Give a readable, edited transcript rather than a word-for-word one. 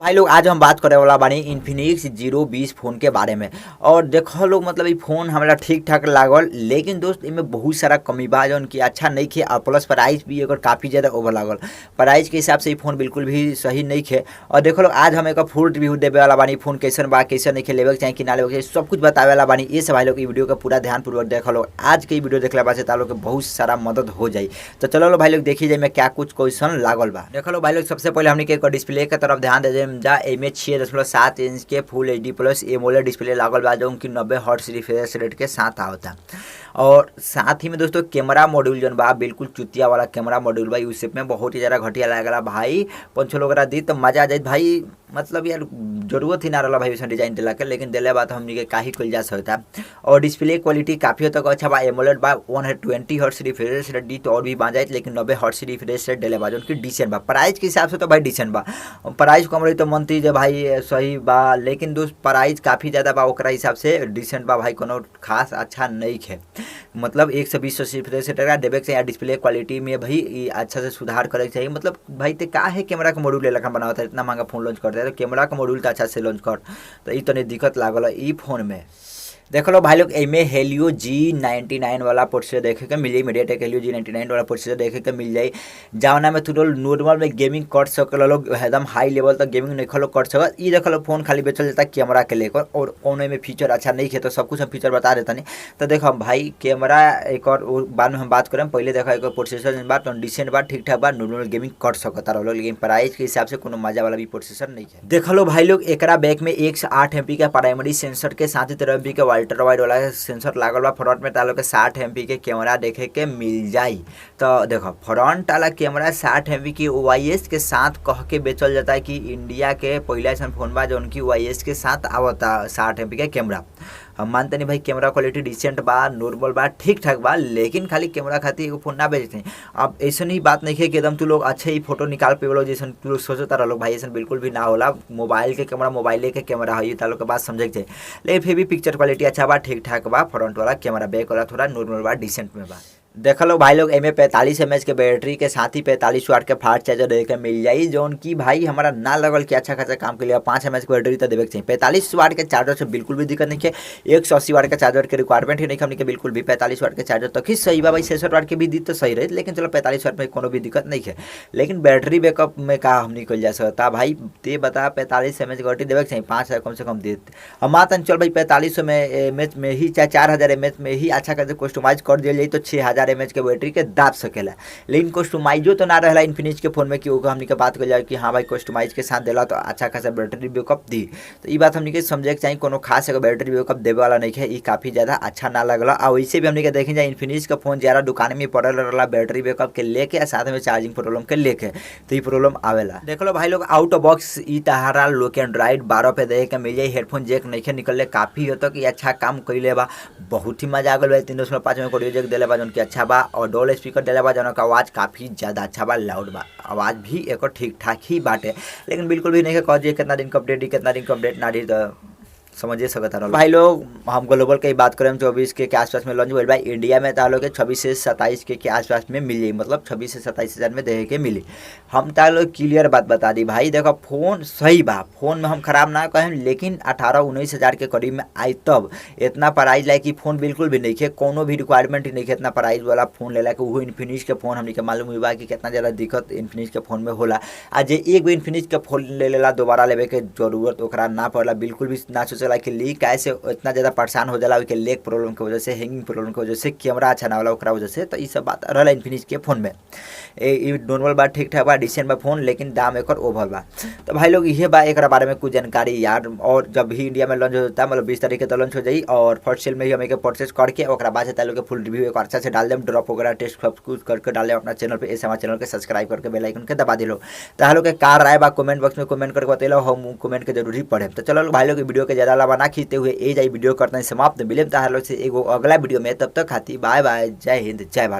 भाई लोग आज हम बात करे वाला बानी इन्फिनिक्स 020 फोन के बारे में। और देखो लोग मतलब ई फोन हमरा ठीक ठाक लागल, लेकिन दोस्त इमें बहुत सारा कमी बा जौन कि अच्छा नहीं खे। और प्लस प्राइस भी एकर काफ़ी ज़्यादा ओवर लागल, प्राइस के हिसाब से ई फोन बिल्कुल भी सही नहीं खे। और देखो लोग आज हम एक फुल रिव्यू देवे वाला बानी, फोन कैसन बा कैसन नहीं खे, लेवे के चाही कि ना लेवे के चाही, सब कुछ बतावे वाला बानी। ये सब भाई लोग ई वीडियो का पूरा ध्यानपूर्वक देखो लोग। आज के ई वीडियो देखला बाद से तालो के बहुत सारा मदद हो जाई। तो चलो लो भाई लोग देखिए जाए में क्या कुछ क्वेश्चन लागल बा। देखो लो भाई लोग सबसे पहले हमनी के एक डिस्प्ले के तरफ ध्यान दे जा। एमे 6.7 इंच के full HD plus AMOLED display लागल बा जो कि 90 हर्ट्ज रिफ्रेश रेट के साथ आवता। और साथ ही में दोस्तों कैमरा मॉड्यूल जौन बा बिल्कुल चुतिया वाला कैमरा मॉड्यूल बा, यूसेप में बहुत ही ज़्यादा घटिया लागला भाई। 5 लोग दी तो मजा आ जाए भाई, मतलब यार जरूरत ही ना रहा भाई वैसे डिजाइन दिला के, लेकिन दिले बात हमनी के काही कइल जा सकता। और डिस्प्ले क्वालिटी काफ़ी हद तक अच्छा बा, एमोलेड बा, 120 हर्ट्ज रिफ्रेश रेट दी तो और भी बा जाए, लेकिन 90 हर्ट्ज रिफ्रेश रेट दिले बा जौन कि डिसेंट बा। प्राइस के हिसाब से तो भाई डिसेंट बा, प्राइस कम रही तो मनती जे भाई सही बा, लेकिन दोस्त प्राइस काफ़ी ज़्यादा बा ओकरा हिसाब से डिसेंट बा भाई, कोनो खास अच्छा नहीं है। मतलब 120 रिफ्रेश रेट देवे के चाहिए, डिस्प्ले क्वालिटी में भाई अच्छा से सुधार करे चाहिए। मतलब भाई ते का है कैमरा के मॉड्यूल लेखा बनावत है, इतना महंगा फोन लॉन्च करते हैं तो कैमरा के मॉड्यूल तो अच्छा से लॉन्च कर, तो ई तनी दिक्कत लागल ई फोन में। देख लो भाई लोग एमे हेलियो G99 वाला प्रोसेसर देखे के मिल जाई, मीडियाटेक हेलियो G99 वाला प्रोसेसर देखे के मिल जाई, जवना में तू नॉर्मल में गेमिंग कर सकल लोग, एकदम हाई लेवल तक गेमिंग नहीं लोग कर सकल। ई देख लो फोन खाली बेचल जाता कैमरा के लेकर, और कोनो में फीचर अच्छा नहीं है तो सब कुछ हम फीचर बता देता नहीं। तो देखो भाई कैमरा एक और बाद में हम बात करें, पहले देखो एक प्रोसेसर बा तो डिसेंट बा, ठीक ठाक बा, नॉर्मल गेमिंग कर सकता रहो, लेकिन प्राइस के हिसाब से कोनो मजा वाला भी प्रोसेसर नहीं है। देख लो भाई लोग एकरा बैक में 108 MP के प्राइमरी सेंसर के साथ ही 13 MP के अल्ट्रा वाइड वाला सेंसर लागल बा। फ्रंट में तालो के 60 MP के कैमरा देखे के मिल जाई। तो देखो फ्रंट वाला कैमरा 60 MP की OIS के साथ कह के बेचल जाता है कि इंडिया के पहला ऐसा फोन बा जो उनकी OIS के साथ आवता 60 MP के कैमरा। हम मानते नहीं भाई कैमरा क्वालिटी डिसेंट बा, नॉर्मल बा, ठीक ठाक बा, लेकिन खाली कैमरा खातिर एगो फोन ना बेचते हैं। अब ऐसा ही बात नहीं है कि एकदम तू लोग अच्छे ही फोटो निकाल पेवलो जैसे तू लोग सोचता रहो भाई, ऐसा बिल्कुल भी ना होला। मोबाइल के कैमरा मोबाइल के कैमरा है, ये लोग के बात समझे के, लेकिन फिर भी पिक्चर क्वालिटी अच्छा बा, ठीक ठाक बा। फ्रंट वाला कैमरा बैक वाला थोड़ा नॉर्मल बा, डिसेंट में बा। देख लो भाई लोग एमे 45 mAh के बैटरी के साथ ही 45 वाट के फास्ट चार्जर देखे के मिल जाई, जौन की भाई हमारा ना लगल कि अच्छा खासा काम के लिए 5 mAh के बैटरी तो देवे के चाहिए। 45 वाट के चार्जर से बिल्कुल भी दिक्कत नहीं है, 180 वाट के चार्जर के रिक्वायरमेंट ही नहीं हमने के बिल्कुल भी। 45 वाट के चार्जर तक ही सही बा भाई, 66 वाट के भी दी तो सही रही, लेकिन चलो 45 वाट में कोनो भी दिक्कत नहीं है। लेकिन बैटरी बैकअप में का हमने कल जा सकता भाई, ते बता 45 mAh के बैटरी देवे के चाहिए, 5000 कम से कम दे। हम मातन चल भाई 4500 में mAh में ही चाहे 4000 mAh में ही अच्छा खासा कस्टमाइज कर दिया जाए तो 6000 mAh के बैटरी के दाब सकेला। लेकिन कस्टमाइजो तो ना रहा इन्फिनिक्स के फोन में कि हमनी के बात कर जाए कि हाँ भाई कस्टमाइज के साथ दिला तो अच्छा खासा बैटरी बैकअप दी। तो ये बात हमनी के समझे के चाहिए, कोनो खास एगो बैटरी बैकअप देवे वाला नहीं है, ये काफ़ी ज़्यादा अच्छा ना लगला। और वैसे भी हमनी के देखें जाए इन्फिनिक्स का फोन ज़्यादा दुकान में पड़ल रहा बैटरी बैकअप के लेके और साथ में चार्जिंग प्रॉब्लम के लेके, तो ये प्रॉब्लम आवेला। देख लो भाई लोग आउट ऑफ बॉक्स ई तहारा लोक एंड्रॉइड 12 पे देखे के मिल जाए, हेडफोन जैक नहीं निकले, काफ़ी हद तक ये अच्छा काम कैले बा, बहुत ही मजा आ गल बा। 3.5 में ऑडियो जैक दिले बा जौन कि अच्छा बा, और डोल स्पीकर दिले बा जौन का आवाज़ काफ़ी ज़्यादा अच्छा बा, लाउड बा, आवाज़ भी एक ठीक ठाक ही बाटे, लेकिन बिल्कुल भी नहीं कह दिए कितना दिन का अपडेट दी कितना दिन का अपडेट ना दी, तो समझिए सकता रहो भाई लोग। हम ग्लोबल के बात करें 24 के आसपास में लॉन्च हुआ भाई, इंडिया में तालो के 26 से 27 के आसपास में मिल जाए, मतलब 26 से 27 हज़ार में देखे के मिली। हम तालो क्लियर बात बता दी भाई, देखो फोन सही बा, फोन में हम खराब ना कहें, लेकिन 18-19 हज़ार के करीब में आई तब इतना प्राइस लाइक कि फोन बिल्कुल भी नहीं है, कोनो भी रिक्वायरमेंट ही नहीं है इतना प्राइस वाला फोन ले ला के। वो इन्फिनिक्स के फोन हमने के मालूम हुआ कि कितना ज़्यादा दिक्कत इन्फिनिक्स के फोन में होला। आज एक भी इन्फिनिक्स के फोन ले लेला दोबारा लेवे के जरूरत ओकरा ना पड़ला, बिल्कुल भी ना सोचला कि ली कैसे इतना ज़्यादा परेशान हो जाला कि लेग प्रॉब्लम के वजह से, हैंगिंग प्रॉब्लम के वजह से, कैमरा अच्छा ना होला ओकरा वजह से। तो ये सब बात रहा इन्फिनिक्स के फोन में। ए नॉर्मल बा, ठीक ठाक बा, डिसेंट बा फोन, लेकिन दाम एक ओवर बा। तो भाई लोग ये बा एक बारे में कुछ जानकारी यार। और जब भी इंडिया में लॉन्च होता है, मतलब 20 तारीख के तो लॉन्च हो जाई, और फर्स्ट सेल में ही हम एक परचेज करके ओकरा बाद से लोग के फुल रिव्यू एक अच्छा से डाल देम, ड्रॉप वगैरह टेस्ट सब कुछ करके डाल देम अपना चैनल पे। ऐसे हमारे चैनल के सब्सक्राइब करके बेल आइकन के दबा दिलो। तो लोग के कार राय बा कमेंट बॉक्स में कमेंट करके बतेलो, हम कमेंट के जरूर ही पढ़े। तो चलो भाई लोग वीडियो के ज़्यादा लंबा ना खींचते हुए ए जाए वीडियो करते हैं समाप्त। मिले तो लोग से एगो अगला वीडियो में, तब तक खाती बाय बाय, जय हिंद, जय भारत।